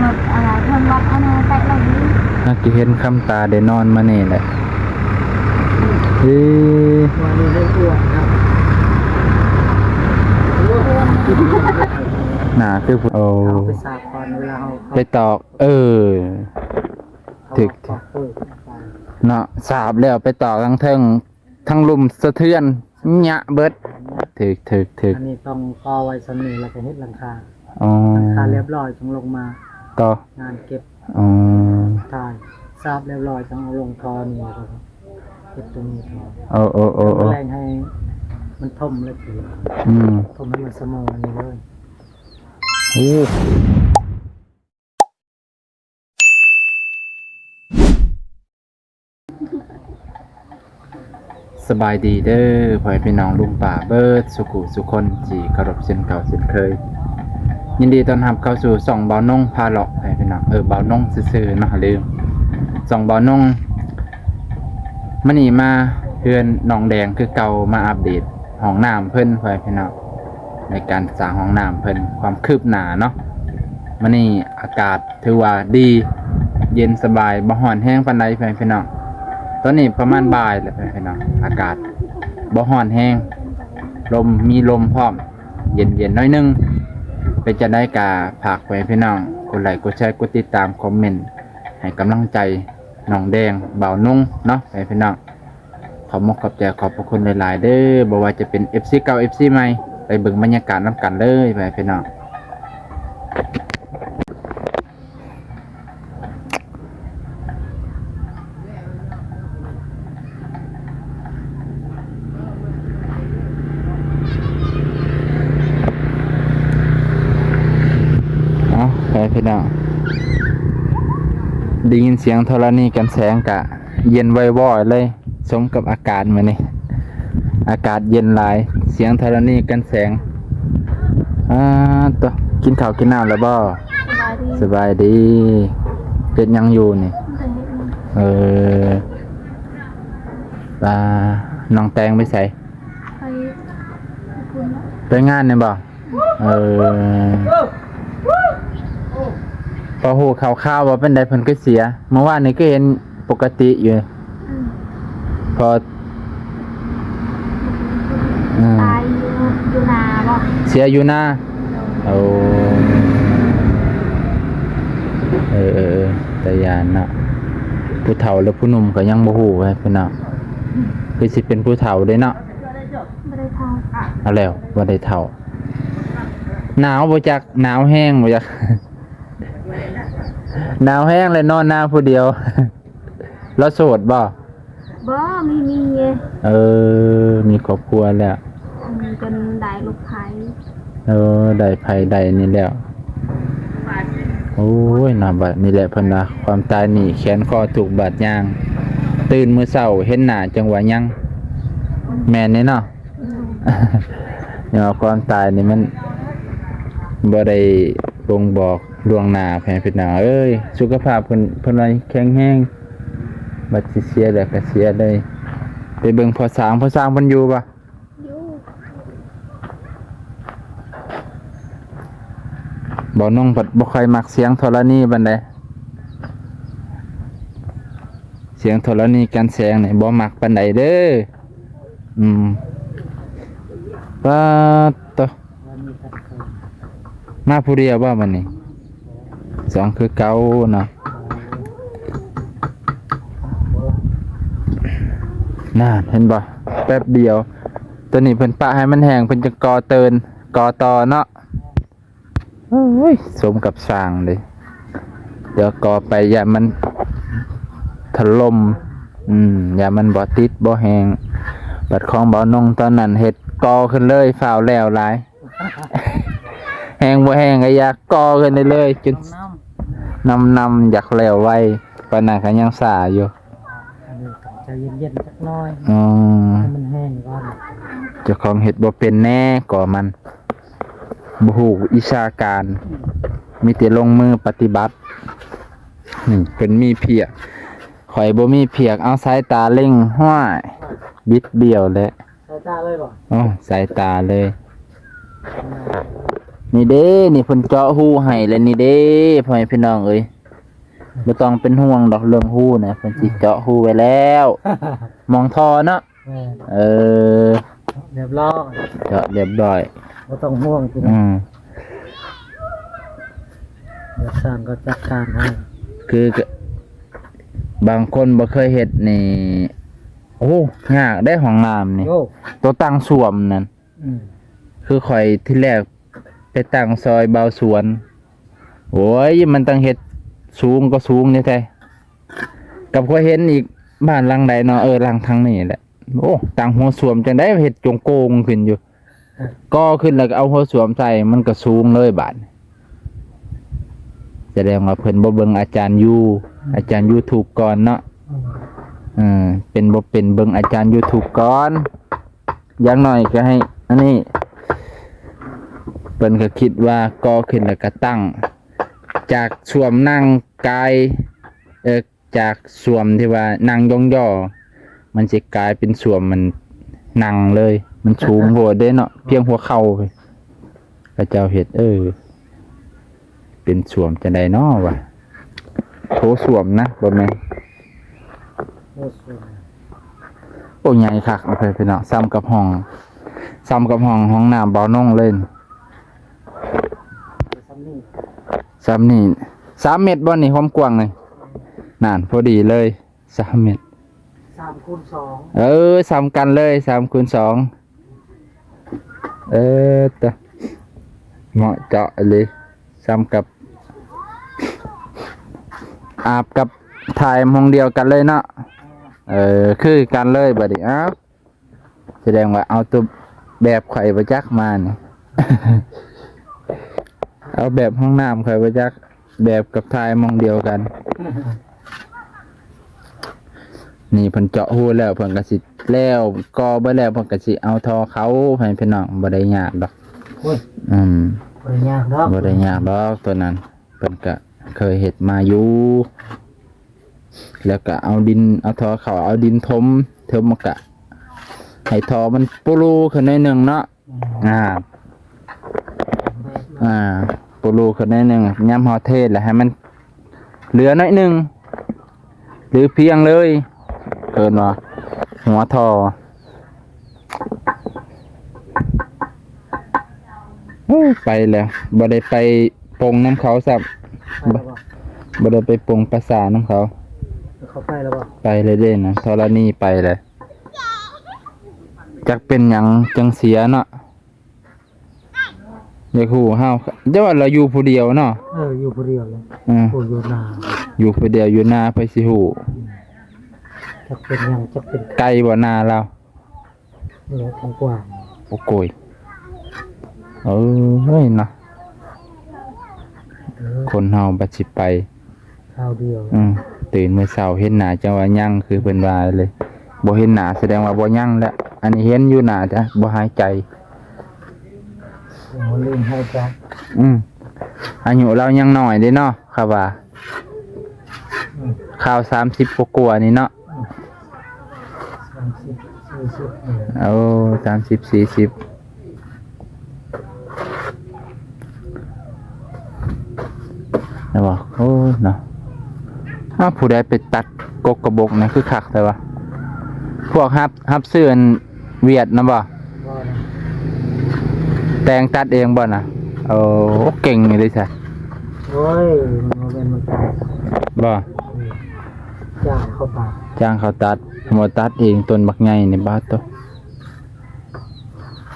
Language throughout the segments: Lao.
ລົດອາໄລເພິ່ນວັດອານາໄຕລະ ໜ້າຈະເຫັນຄຳຕາໄດ້ນອນມານີ້ແຫຼະ. ເອີ ວ່ານີ້ໃຫ້ອວດນະ ໜ້າຄື ໂອ້ ເອົາໄປສາບກ່ອນເວລາເຮົາ ໄປຕອກ ເອີ ຖືກ ເອົາອອກປອກເປີກອອກໄປ ເນາະ ສາບແລ້ວໄປຕອກທາງເທິງ ທັງລຸ່ມສະເທືອນຍະເບິດ. ຖືກ ຖືກ ຖືກ ອັນນີ້ຕ້ອງກໍ່ໄວ້ສ່ຳນີ້ ແລ້ວກໍເຮັດຫຼັງຄາ. ອໍ ຫຼັງຄາລຽບຮ້ອຍຈຶ່ງລົງມາ ຕໍ່ ງານເກັບ. ອໍ ຖ່າຍສາບລຽບຮ້ອຍ ຈັ່ງເອົາລົງທໍ່ນີ້ ແລ້ວກໍເກັບຕົງນີ້ຕໍ່. ເອີ ເອີ ເອີ ເອີ ແລງໃຫ້ມັນຖົມລະທຽງ ອືມ ຖົມໃຫ້ມັນສະເໝີອັນນີ້ເລີຍ. ໂອ້ ສະບາຍດີເດີ ພໍ່ແມ່ພີ່ນ້ອງລຸງປ້າເບິດສູ່ຜູ້ສູ່ຄົນທີ່ເຄົາລົບເຊັ່ນເກົ່າເຊັ່ນເຄີຍ. ຍິນດີຕ້ອນຮັບເຂົ້າສູ່ຊ່ອງບ່າວນົງພາເລາະ ພໍ່ແມ່ພີ່ນ້ອງ ເອີ ບ່າວນົງຊື່ໆເນາະ ລືມ ຊ່ອງບ່າວນົງ. ມື້ນີ້ມາເຮືອນນ້ອງແດງຄືເກົ່າ ມາອັບເດດຫ້ອງນ້ຳເພິ່ນ ພໍ່ແມ່ພີ່ນ້ອງ. ໃນການສ້າງຫ້ອງນ້ຳເພິ່ນ ຄວາມຄືບໜ້າເນາະ. ມື້ນີ້ອາກາດຖືວ່າດີ ເຢັນສະບາຍ ບໍ່ຮ້ອນແຮງປານໃດ ພີ່ນ້ອງ. ຕອນນີ້ປະມານບ່າຍແລ້ວ ພີ່ນ້ອງ ອາກາດບໍ່ຮ້ອນແຮງ ລົມ ມີລົມພ້ອມ ເຢັນໆໜ້ອຍໜຶ່ງ. ເປັນຈັ່ງໃດກະຝາກໄວ້ ພີ່ນ້ອງ ກົດໄລ ກົດແຊ ກົດຕິດຕາມ ຄອມເມັນ ໃຫ້ກຳລັງໃຈນ້ອງແດງ ບ່າວນົງເນາະ ພີ່ນ້ອງ. ຂອບມຸກຂອບໃຈ ຂອບພະຄຸນຫຼາຍໆເດີ ບໍ່ວ່າຈະເປັນເອັຟຊີເກົ່າ ເອັຟຊີໃໝ່ ໄປເບິ່ງບັນຍາກາດນຳກັນເລີຍ ພີ່ນ້ອງ. ເອົາ ພີ່ນ້ອງ ໄດ້ຍິນສຽງທໍລະນີກັນແສງກະເຢັນວອຍໆເລີຍ. ສົມກັບອາກາດມື້ນີ້ ອາກາດເຢັນຫຼາຍ. ສຽງທໍລະນີກັນແສງ. ອາ ໂຕ ກິນເຂົ້າກິນນ້ຳແລ້ວບໍ່? ສະບາຍດີ ສະບາຍດີ. ເຮັດຫຍັງຢູ່ນີ້? ບໍ່ໄດ້ເຮັດຫຍັງ. ເອີ ປາ ນ້ອງແຕງໄປໃສ? ໄປ ໄປງານນີ້ບໍ່? ເອີ ພໍຮູ້ຂ່າວໆວ່າເປັນໃດ ເພິ່ນຄືເສຍ? ເມື່ອວານນີ້ຄືເຫັນປົກກະຕິຢູ່. ອືມ ພໍ ອືມ ຕາຍຢູ່ ຢູ່ນາບໍ່? ເສຍຢູ່ນາ. ໂດຍ ໂອ້ ເອີ ເອີ ເອີ ຕາຢ້ານເນາະ. ຜູ້ເຖົ້າ ແລະ ຜູ້ໜຸ່ມກໍຍັງບໍ່ຮູ້ເດ້ ພີ່ນ້ອງ. ອືມ ຄືຊິເປັນຜູ້ເຖົ້າເດ້ເນາະ. ບໍ່ໄດ້ເຖົ້າ. ເອົາແລ້ວ ບໍ່ໄດ້ເຖົ້າ. ໜາວບໍ່ຈັກ ໜາວແຮງບໍ່ຈັກ. ໜາວແຮງແລ້ວນອນນາຜູ້ດຽວ. ລາວໂສດບໍ່? ບໍ່ ມີເມຍ. ເອີ ມີຄອບຄົວແລ້ວ. ເປັນໄດ້ລູກໃຜ. ເອີ ໄດ້ໃຜໄດ້ນີ້ແລ້ວ. ໂອ້ຍ ນະ ບາດນີ້ແຫຼະ ເພິ່ນວ່າ ຄວາມຕາຍນີ້ແຂນຄໍທຸກບາດຍ່າງ ຕື່ນມື້ເຊົ້າເຫັນໜ້າຈັ່ງວ່າຍັງ. ແມ່ນເດ້ເນາະ. ອືມ ຍ້ອນວ່າຄວາມຕາຍນີ້ມັນບໍ່ໄດ້ບົ່ງບອກລ່ວງໜ້າ ພໍ່ແມ່ພີ່ນ້ອງເອີຍ. ສຸຂະພາບເພິ່ນ ເພິ່ນວ່າແຂງແຮງ ບັດຊິເສຍແລ້ວກໍເສຍເລີຍ. ໄປເບິ່ງພໍ່ຊ້າງ ພໍ່ຊ້າງເພິ່ນຢູ່ບໍ່? ຢູ່. ບ່າວນົງພັດບໍ່ຄ່ອຍມັກສຽງທໍລະນີປານໃດ. ສຽງທໍລະນີກັນແສງນີ້ບໍ່ມັກປານໃດເດີ. ອືມ ປາດໂຕ ມາຜູ້ດຽວບໍ່ມື້ນີ້? ສອງຄືເກົ່າເນາະ. ນັ້ນ ເຫັນບໍ່? ແປັບດຽວ. ໂຕນີ້ເພິ່ນປະໃຫ້ມັນແຫ້ງ ເພິ່ນຈະກໍ່ເຕີນ ກໍ່ຕໍ່ເນາະ. ໂອ້ຍ ສົມກັບສ້າງເດ້. ດຽວກໍ່ໄປຢ້ານມັນຖະຫຼົ່ມ. ອືມ ຢ້ານມັນບໍ່ຕິດບໍ່ແຫ້ງ. ບັດຂອງບ່າວນົງຕອນນັ້ນເຮັດກໍ່ຂຶ້ນເລີຍ ຟ້າວແລ້ວຫຼາຍ. ແຮງບໍ່ແຮງກໍຢາກກໍ່ຂຶ້ນເລື້ອຍໆ ຈົນນຳໆ ຢາກແລ້ວໄວ. ປານນັ້ນກໍຍັງຊ້າຢູ່. ອັນນີ້ຕ້ອງໃຈເຢັນໆຈັກໜ້ອຍ. ອໍ ໃຫ້ມັນແຫ້ງກ່ອນ. ເຈົ້າຂອງເຮັດບໍ່ເປັນແດ່ ກໍມັນບໍ່ຮູ້ວິຊາການ ມີແຕ່ລົງມືປະຕິບັດ. ນີ້ເພິ່ນມີພຽກ ຂ້ອຍບໍ່ມີພຽກ ເອົາສາຍຕາເລັງ ຫ້ວຍ ບິດບ້ຽວແຫຼະ. ສາຍຕາເລີຍບໍ່? ໂອ້ ສາຍຕາເລີຍ. ນີ້ເດ້ ນີ້ເພິ່ນເຈາະຮູໃຫ້ແລ້ວນີ້ເດ້ ພໍ່ແມ່ພີ່ນ້ອງເອີຍ. ບໍ່ຕ້ອງເປັນຫ່ວງດອກເລື່ອງຮູນະ ເພິ່ນຊິເຈາະຮູໄວ້ແລ້ວ ໝ່ອງທໍ່ເນາະ. ແມ່ນ ເອີ ຮຽບຮ້ອຍ ເຈາະຮຽບຮ້ອຍ ບໍ່ຕ້ອງຫ່ວງ. ອືມ ດຽວຊ່າງເຂົາຈັດການໃຫ້. ຄືບາງຄົນບໍ່ເຄີຍເຮັດນີ້ ໂອ້ ຍາກເດ້ຫ້ອງນ້ຳນີ້ ໂອ້ ໂຕຕັ້ງສ້ວມນັ້ນ. ອືມ ຄືຂ້ອຍທີແລກໄປຕັ້ງຊ່ອຍບ່າວສວນ ໂອ້ຍ ມັນຕ້ອງເຮັດສູງກໍສູງແທ້ໆ. ກັບຂ້ອຍເຫັນອີກ ບ້ານຫຼັງໃດເນາະ ເອີ ຫຼັງທາງນີ້ແຫຼະ ໂອ້ ຕັ້ງຫົວສ້ວມຈັ່ງໃດເຮັດຈົງໂກງຂຶ້ນຢູ່ ກໍ່ຂຶ້ນແລ້ວກໍເອົາຫົວສ້ວມໃສ່ ມັນກໍສູງເລີຍບາດ. ສະແດງວ່າເພິ່ນບໍ່ເບິ່ງອາຈານຢູ່ ອາຈານ YouTube ກ່ອນເນາະ. ອືມ ເອີ ເປັນບໍ່ເປັນເບິ່ງອາຈານ YouTube ກ່ອນ ຢ່າງໜ້ອຍກໍໃຫ້ອັນນີ້. ເພິ່ນກໍຄິດວ່າກໍ່ຂຶ້ນແລ້ວກໍຕັ້ງ ຈາກສ້ວມນັ່ງກາຍ ເອີ ຈາກສ້ວມທີ່ວ່ານັ່ງຢ່ອງຍໍ ມັນຊິກາຍເປັນສ້ວມມັນນັ່ງເລີຍ ມັນສູງໂພດເດ້ເນາະ ພຽງຫົວເຂົ່າ. ເຂົາເຈົ້າເຮັດ ເອີ ເປັນສ້ວມຈັ່ງໃດເນາະວະ ໂຖສ້ວມນະ ບໍ່ແມ່ນ ໂຖສ້ວມ. ໂອ້ ໃຫຍ່ຄັກ ໂອເຄ ພີ່ນ້ອງ ສ່ຳກັບຫ້ອງ ສ່ຳກັບຫ້ອງ ຫ້ອງນ້ຳບ່າວນົງເລີຍ. ສ່ຳນີ້ ສ່ຳນີ້ ສາມເມັດບໍ່ນີ້ ຄວາມກວ້າງນີ້? ນັ້ນ ພໍດີເລີຍ ສາມເມັດ ສາມຄູນສອງ ເອີ ສ່ຳກັນເລີຍ ສາມຄູນສອງ. ເອີ ຕະ ເໝາະເຈາະອີ່ຫຼີ ສ່ຳກັບອາບກັບຖ່າຍໝ່ອງດຽວກັນເລີຍເນາະ. ເອີ ຄືກັນເລີຍບາດນີ້ ອ້າວ ສະແດງວ່າເອົາຕົວແບບຂ້ອຍບໍ່ຈັກມານີ້ ເອົາແບບຫ້ອງນ້ຳຂ້ອຍບໍ່ຈັກ ແບບກັບຖ່າຍໝ່ອງດຽວກັນ. ນີ້ເພິ່ນເຈາະຮູແລ້ວ ເພິ່ນກໍຊິແລ້ວ ກໍ່ເບິດແລ້ວ ເພິ່ນກໍຊິເອົາທໍ່ເຂົ້າໃຫ້ພີ່ນ້ອງ ບໍ່ໄດ້ຍາກດອກ. ໂອ້ຍ ອືມ ບໍ່ໄດ້ຍາກດອກ ບໍ່ໄດ້ຍາກດອກຕົວນັ້ນ ເພິ່ນກະເຄີຍເຮັດມາຢູ່ ແລ້ວກະເອົາດິນ ເອົາທໍ່ເຂົ້າ ເອົາດິນຖົມ ຖົມ ມັນກະໃຫ້ທໍ່ມັນປູລູຂຶ້ນໜ້ອຍໜຶ່ງເນາະ. ອືມ ອ່າ ອ່າ ປູລູຂຶ້ນໜ້ອຍໜຶ່ງ ຍາມເຮົາເທແລ້ວໃຫ້ມັນເຫຼືອໜ້ອຍໜຶ່ງ ຫຼືພຽງເລີຍ ເອີ້ນວ່າຫົວທໍ່. ໂອ້ ໄປແລ້ວ ບໍ່ໄດ້ໄປປົງນຳເຂົາຊ້ຳ ໄປແລ້ວບໍ່? ບໍ່ໄດ້ໄປປົງປາສານນຳເຂົາ. ເຂົາໄປແລ້ວບໍ່? ໄປແລ້ວເດ້ນະ ທໍລະນີໄປແລ້ວ ຈັກເປັນຫຍັງຈັ່ງເສຍເນາະ. ຢາກຮູ້ເຮົາ ແຕ່ວ່າລາວຢູ່ຜູ້ດຽວເນາະ. ເອີ ຢູ່ຜູ້ດຽວເລີຍ ເອີ ຜູ້ຢູ່ນາ ຢູ່ຜູ້ດຽວຢູ່ນາ ໃຜຊິຮູ້. ອືມ ຈັກເປັນຫຍັງ ຈັກເປັນ ໄກບໍ່ນາລາວ? ເອີ ກວ້າງໆ ໂອ້ໂກຍ ເອີຍເນາະ. ເອີ ຄົນເຮົາບັດຊິໄປ ຄາວດຽວ ອືມ ຕື່ນມື້ເຊົ້າເຫັນໜ້າຈັ່ງວ່າຍັງ ຄືເພິ່ນວ່າເລີຍ ບໍ່ເຫັນໜ້າສະແດງວ່າບໍ່ຍັງແລ້ວ. ອັນນີ້ເຫັນຢູ່ໜ້າ ແຕ່ບໍ່ຫາຍໃຈ ບໍ່ລືມຫາຍໃຈ. ອືມ ອາຍຸລາວຍັງນ້ອຍເດ້ເນາະ ເຂົາວ່າ ອືມ ຄາວສາມສິບກວ່າໆນີ້ເນາະ. ອືມ ສາມສິບ ສີ່ສິບນີ້ແຫຼະ. ໂອ້ ສາມສິບ ສີ່ສິບ ແມ່ນບໍ່? ໂອ້ ເນາະ ອ້າວ ຜູ້ໃດໄປຕັດກົກກະບົກນີ້ຄືຄັກແທ້ວະ? ພວກຮັບ ຮັບຊື້ອັນຫວຽດນະບໍ່? ບໍ່ນະ ແຕ່ງຕັດເອງບໍ່ນະ? ໂອ້ ເກັ່ງຢູ່ເດ້ຊະ. ໂອ້ຍ ມັນບໍ່ແມ່ນມັນຕັດ ບໍ່? ອືມ ຈ້າງເຂົາຕັດ ຈ້າງເຂົາຕັດ ບໍ່ຕັດເອງ ຕົ້ນບັກໃຫຍ່ນີ້ ບາດໂຕ.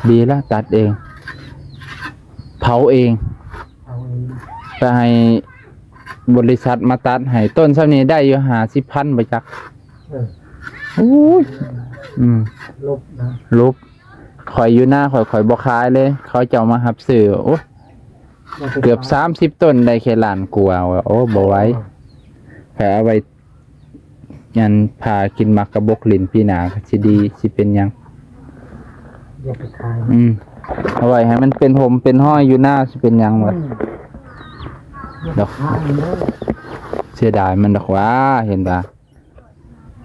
ດີລະ ຕັດເອງ ເຜົາເອງ ເຜົາເອງ ກໍໃຫ້ບໍລິສັດມາຕັດໃຫ້. ຕົ້ນສ່ຳນີ້ໄດ້ຢູ່ຫ້າສິບພັນບໍ່ຈັກ. ເອີ ໂອ້ຍ ອືມ ລົບນະ ລົບ. ຂ້ອຍຢູ່ນາຂ້ອຍ ຂ້ອຍບໍ່ຂາຍເລີຍ ເຂົາເຈົ້າມາຮັບຊື້. ໂອ້ຍ ເກືອບສາມສິບຕົ້ນ ໄດ້ແຄ່ລ້ານກວ່າ. ໂອ້ ບໍ່ໄຫວ ຂ້ອຍເອົາໄວ້ ອັນ ພາກິນໝາກກະບົກຫຼິ້ນປີໜ້າກໍຊິດີ ຊິເປັນຫຍັງ? ຢ່າໄປຂາຍ ອືມ ເອົາໄວ້ໃຫ້ມັນເປັນຮົ່ມເປັນຮອຍຢູ່ນາ ຊິເປັນຫຍັງວະ? ອືມ ດອກ ຢ່າໄປຂາຍເດີ ເສຍດາຍມັນດອກຫວາ. ເຫັນບໍ່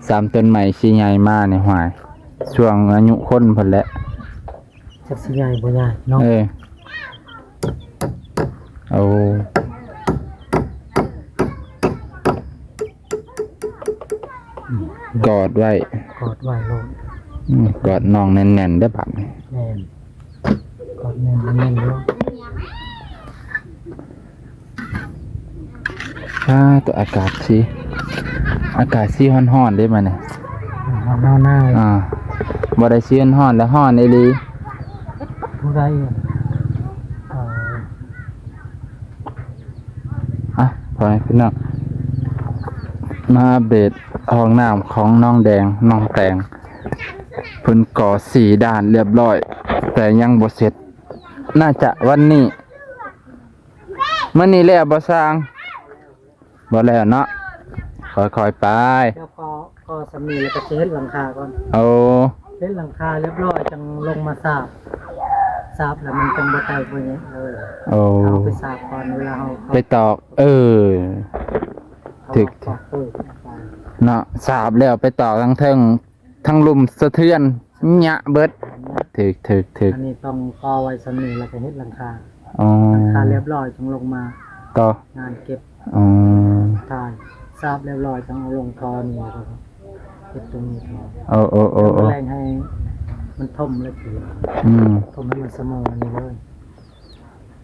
ສາມຕົ້ນໄມ້ຊິໃຫຍ່ມານີ້ ຫ້ວຍ ຊ່ວງອາຍຸຄົນພຸ້ນແຫຼະ ຈັກຊິໃຫຍ່ບໍ່ໃຫຍ່ເນາະ. ເອີ ເ ໂອ້ ກອດໄວ້ ກອດໄວ້ໂລດ. ອືມ ກອດນ້ອງແໜ້ນໆເດີ້ບາດນີ້. ແມ່ນ ກອດແໜ້ນໆໂລດ. ອາ ໂຕ ອາກາດຊິ ອາກາດຊິຮ້ອນໆເດ້ມື້ນີ້. ຮ້ອນໜາວໆ. ອາ ບໍ່ໄດ້ຊິຮ້ອນແລ້ວ ຮ້ອນອີ່ຫຼີ. ຜູ້ໃດ ເອີ ອະ ພໍ່ແມ່ພີ່ນ້ອງ ມາອັບເດດຫ້ອງນ້ຳຂອງນ້ອງແດງ ນ້ອງແຕງ. ເພິ່ນກໍ່ສີ່ດ້ານລຽບລ້ອຍ ແຕ່ຍັງບໍ່ເສັດ. ໜ້າຈະວັນນີ້ ມື້ນີ້ແລ້ວບໍ່ຊ່າງ? ບໍ່ແລ້ວເນາະ ຄ່ອຍໆໄປ. ແລ້ວກໍ ກໍສ່ຳນີ້ແລ້ວກໍຊິເຮັດຫຼັງຄາກ່ອນ. ໂອ້ ເຮັດຫຼັງຄາລຽບລ້ອຍ ຈັ່ງລົງມາສາບ. ສາບແລ້ວມັນຈັ່ງບໍ່ໄກບໍ່ຫຍັງ. ເອີ ໂອ້ ເອົາໄປສາບກ່ອນ ເວລາເຮົາ ໄປຕອກ. ເອີ ຖືກ ເນາະ ສາບແລ້ວໄປຕອກທາງເທິງ ທັງລຸ່ມສະເທືອນ ຍະເບິດ. ຖືກໆໆ ອັນນີ້ຕ້ອງກໍ່ໄວ້ສ່ຳນີ້ ແລ້ວກໍເຮັດຫຼັງຄາ. ອໍ ຫຼັງຄາລຽບລ້ອຍ ຈຶ່ງລົງມາຕໍ່ງານເກັບ. ອໍ ຖ່າຍສາບລຽບລ້ອຍ ຈັ່ງເອົາລົງທໍ່ນີ້ ແລ້ວກໍເກັບຕົງນີ້ຕໍ່. ເອີໆໆໆ ແລ້ວກໍແລ່ງໃຫ້ມັນຖົມແລ້ວ. ອືມ ຖົມໃຫ້ມັນສະເໝີອັນນີ້ເລີຍ.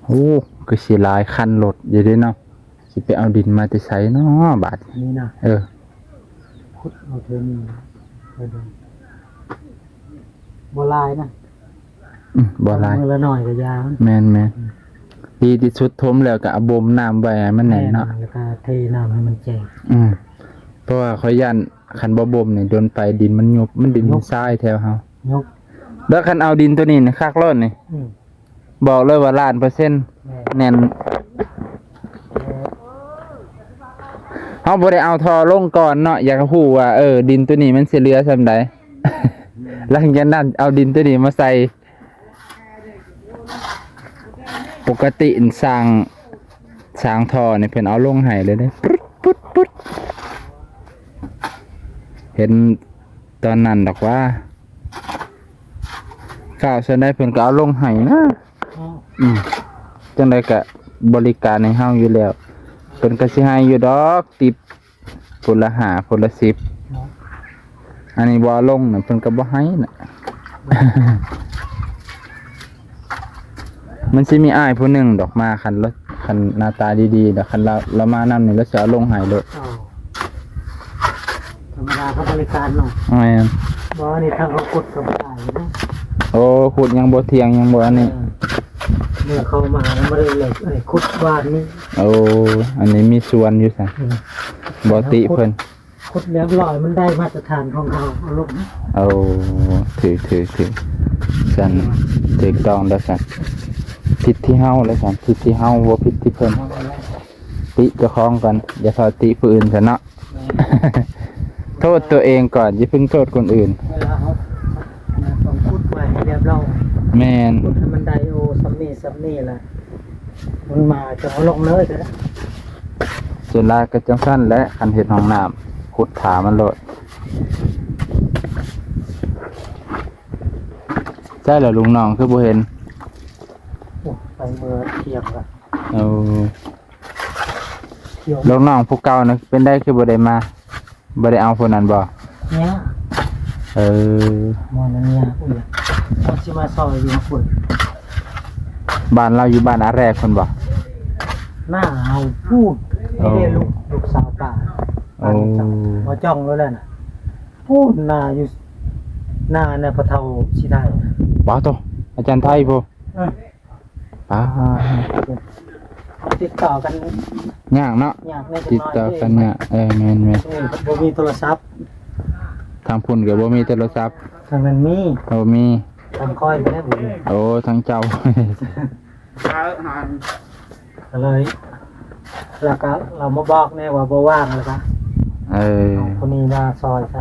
ໂອ້ ຄືຊິຫຼາຍຄັນລົດຢູ່ເດ້ເນາະ. ຊິໄປເອົາດິນມາແຕ່ໃສເນາະບາດນີ້ນະ? ເອີ ຂຸດເອົາເທື່ອນີ້ ບໍ່ຫຼາຍນະ. ອືມ ບໍ່ຫຼາຍ ມື້ລະໜ້ອຍກໍຢ່າ. ແມ່ນໆ ອືມ ດີທີ່ສຸດຖົມແລ້ວກໍເອົາບົ່ມນ້ຳໄວ້ໃຫ້ມັນແໜ້ນເນາະ. ແມ່ນ ແລ້ວກໍເທນ້ຳໃຫ້ມັນແຈກ. ອືມ ເພາະວ່າຂ້ອຍຢ້ານຄັນບໍ່ບົ່ມນີ້ ດົນໄປດິນມັນຍຸບ ມັນດິນ ຍຸບ ຊາຍແຖວເຮົາ ຍຸບ. ແລ້ວຄັນເອົາດິນໂຕນີ້ນີ້ຄັກໂລດນີ້. ອືມ ບອກເລີຍວ່າລ້ານເປີເຊັນ ແມ່ນ ແໜ້ນ. ເຮົາບໍ່ໄດ້ເອົາທໍ່ລົງກ່ອນເນາະ ຢາກຮູ້ວ່າ ເອີ ດິນໂຕນີ້ມັນຊິເຫຼືອສ່ຳໃດ. ຫຼັງຈາກນັ້ນເອົາດິນໂຕນີ້ມາໃສ່. ປົກກະຕິສ້າງ ສ້າງທໍ່ນີ້ເພິ່ນເອົາລົງໃຫ້ເລີຍເດ້ ປຶດໆ. ເຫັນຕອນນັ້ນດອກວ່າ ຟ້າວສ່ວນໃດເພິ່ນກໍເອົາລົງໃຫ້ນະ. ອືມ ຈັ່ງໃດກໍບໍລິການໃຫ້ເຮົາຢູ່ແລ້ວ ເພິ່ນກໍຊິໃຫ້ຢູ່ດອກ ຕິບຜູ້ລະຫ້າ ຜູ້ລະສິບ. ອັນນີ້ບໍ່ເອົາລົງນະ ເພິ່ນກໍບໍ່ໃຫ້ນະ. ມັນຊິມີອ້າຍຜູ້ໜຶ່ງດອກມາ ຄັນລະ ຄັນໜ້າຕາດີໆ ດອກ ຄັນລາວ ລາວມານຳນີ້ ລາວຊິເອົາລົງໃຫ້ໂລດ. ອໍ ທຳມະດາເຂົາບໍລິການເນາະ. ແມ່ນ ບໍ່ ອັນນີ້ທາງເຂົາຂຸດກໍບໍ່ໄດ້ເນາະ. ໂອ້ ຂຸດຍັງບໍ່ທ່ຽງ ຍັງບໍ່ອັນນີ້. ເອີ ເມື່ອເຂົາມາແລ້ວບໍ່ໄດ້ເລີກ ເອີຍ ຂຸດວານນີ້. ໂອ້ ອັນນີ້ມີສ່ວນຢູ່ຊະ. ອືມ ບໍ່ຕິເພິ່ນ. ຂຸດລຽບລ້ອຍ ມັນໄດ້ມາດຕະຖານຂອງເຂົາ ເອົາລົງ. ໂອ້ ຖືກໆໆ ຊັ້ນຖືກຕ້ອງແລ້ວຊັ້ນ. ຜິດທີ່ເຮົາແລ້ວຊັ້ນ ຜິດທີ່ເຮົາ ບໍ່ຜິດທີ່ເພິ່ນ. ຕິເຈົ້າຂອງກ່ອນ ຢ່າພໍຕິຜູ້ອື່ນຊັ້ນເນາະ. ແມ່ນ ໂທດຕົວເອງກ່ອນ ຢ່າເພິ່ງໂທດຄົນອື່ນ. ເວລາເຮົາ ອັນນັ້ນ ຕ້ອງຂຸດໄວ້ໃຫ້ລຽບລ້ອຍ. ແມ່ນ ຂຸດໃຫ້ມັນໄດ້ ໂອ້ ສ່ຳນີ້ສ່ຳນີ້ລະ ມັນມາຈະເອົາລົງເລີຍ. ສ່ວນຫຼາຍກໍຈັ່ງຊັ້ນແຫຼະ ຄັນເຮັດຫ້ອງນ້ຳ ຂຸດຖ້າມັນໂລດ. ໃສລະ ລຸງນ້ອງຄືບໍ່ເຫັນ? ໂອ້ ໄປເມື່ອທ່ຽງລະ. ໂອ້ ລຸງນ້ອງຜູ້ເກົ່ານະ ເປັນໃດຄືບໍ່ໄດ້ມາ? ບໍ່ໄດ້ເອົາຜູ້ນັ້ນບໍ່? ຍາກ. ເອີ ໝໍນັ້ນຍາກ. ເຂົາຊິມາຊ່ອຍຢູ່ພຸ້ນ. ບ້ານລາວຢູ່ບ້ານອາແຣກພຸ້ນບໍ່? ໜ້າເຮົາພຸ້ນ. ໂອ້ ນີ້ເດ້ ລູກ ລູກສາວປ້າ. ໂອ້ ບໍ່ຈ້ອງແລ້ວນະ. ພຸ້ນນະ ຢູ່ນະ ນະ ພໍ່ເຖົ້າຊິໄດ້ ປາໂຕ ອາຈານໄທພຸ້ນ. ເອີ ປາ ຕິດຕໍ່ກັນຍາກເນາະ. ຍາກແດ່ ຕິດຕໍ່ກັນຍາກ. ເອີ ແມ່ນໆ ນີ້ບໍ່ມີໂທລະສັບ. ທາງພຸ້ນກໍບໍ່ມີໂທລະສັບ. ທາງນັ້ນມີ. ໂອ້ ມີ. ທາງຂ້ອຍບໍ່ໄດ້. ໂອ້ ທາງເຈົ້າ. ກໍເລີຍ ແລ້ວກໍລາວມາບອກແດ່ວ່າບໍ່ວ່າງ ແລ້ວກໍ ເອີ ເອົາຄົນນີ້ມາຊ່ອຍຊະ.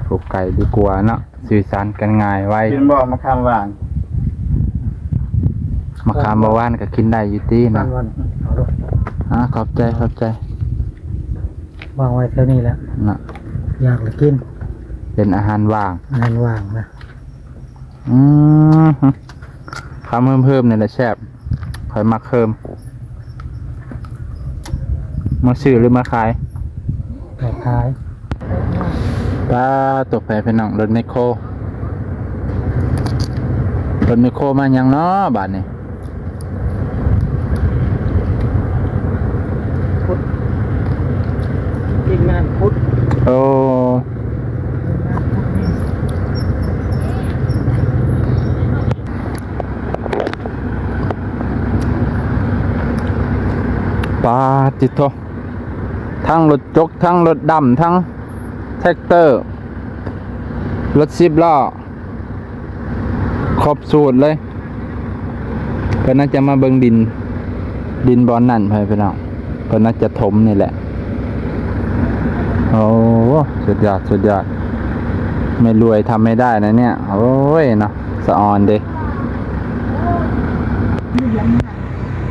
ປູກໄກ່ດີກວ່າເນາະ ສື່ສານກັນງ່າຍໄວ. ກິນບໍ່ ມະຂາມຫວານ? ມະຂາມບໍ່ຫວານກໍກິນໄດ້ຢູ່ຕິນະ. ຫວານໆ ເອົາໂລດ. ອາ ຂອບໃຈ ຂອບໃຈ. ວາງໄວ້ແຖວນີ້ແຫຼະນະ. ຢາກລະກິນ. ເປັນອາຫານຫວ່າງ. ອາຫານຫວ່າງນະ. ອືມ ຄຳເຮີມໆນີ້ແຫຼະແຊບ. ຂ້ອຍມັກເຮີມ. ມາຊື້ຫຼືມາຂາຍ? ມາຂາຍ. ປາດໂທ້ ພີ່ນ້ອງ ລົດແມັກໂຄ ລົດແມັກໂຄມາຫຍັງເນາະບາດນີ້? ຂຸດ ທີມງານຂຸດ. ໂອ້ ປາດຕິໂທ້ ທັງລົດຈົກ ທັງລົດດຳ ທັງແທຣັກເຕີ ລົດສິບລໍ້ ຄົບສູດເລີຍ. ເພິ່ນໜ້າຈະມາເບິ່ງດິນ ດິນບ່ອນນັ້ນ ພໍ່ແມ່ພີ່ນ້ອງ ເພິ່ນໜ້າຈະຖົມນີ້ແຫຼະ. ໂອ້ ສຸດຍອດ ສຸດຍອດ ແມ່ລວຍທຳໃຫ້ໄດ້ນະເນຍ. ໂອ້ຍເນາະ ສະອອນເດ້.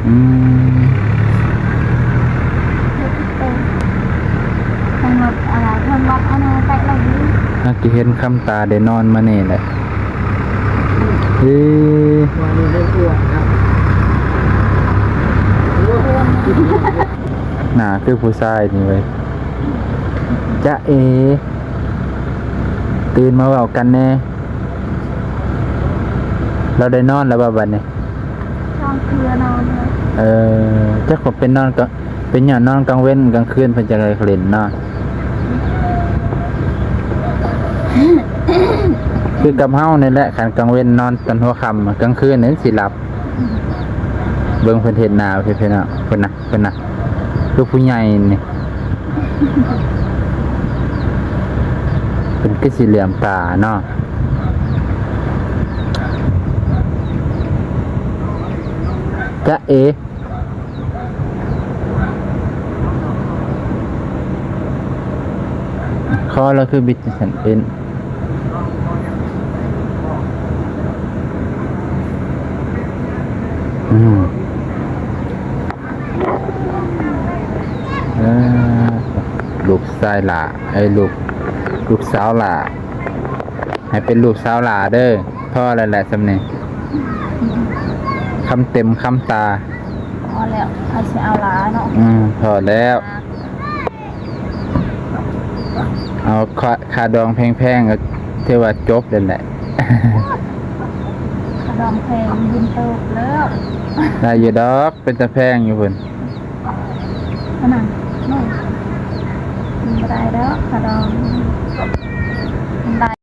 ອືມ ທາງວັດ ທາງວັດອັນນັ້ນໄປແລ້ວ. ຫາກຈະເຫັນຄຳຕາໄດ້ນອນມານີ້ແຫຼະ. ເອີ ໜ້າຄືຜູ້ຊາຍນີ້ເວີຍ. ຈ໊ະເອ ຕື່ນມາເວົ້າກັນແດ່. ລາວໄດ້ນອນແລ້ວບໍ່ບັດນີ້? ກາງຄືນນອນ. ເອີ ຈັກວ່າເປັນນອນກາງ ເປັນຫຍັງນອນກາງເວັນ ກາງຄືນເພິ່ນຈັ່ງໄດ້ຫຼິ້ນເນາະ. ຄືກັບເຮົານີ້ແຫຼະ ຄັນກາງເວັນນອນຕອນຫົວຄ່ຳ ກາງຄືນນີ້ຊິຫຼັບ. ເບິ່ງເພິ່ນເຮັດໜ້າເພິ່ນເນາະ ເພິ່ນນະ ເພິ່ນນະ ຄືຜູ້ໃຫຍ່ນີ້ ເພິ່ນຄືຊິເຫຼືອມຕາເນາະ. ຈ໊ະເອ ຄໍລາວຄືບິດຈັ່ງຊັ້ນເປັນ. ອືມ ເອີ ລູກຊາຍຫຼ້າ ເອີ ລູກ ລູກສາວຫຼ້າ ໃຫ້ເປັນລູກສາວຫຼ້າເດີ. ພໍແລ້ວແຫຼະ ສ່ຳນີ້ ຄຳເຕັມຄຳຕາ. ພໍແລ້ວ ໃຜຊິເອົາຫຼ້າເນາະ. ອືມ ພໍແລ້ວ. ເອົາຄ່າ ຄ່າດອງແພງໆ ກໍຖືວ່າຈົບແລ້ວແຫຼະ. ຄ່າດອງແພງບຸນເຕີບແລ້ວ. ໄດ້ຢູ່ດອກ ເປັນຕາແພງຢູ່ພຸ້ນ. ອັນນັ້ນ ບໍ່ໄດ້ດອກ ຄ່າດອງ.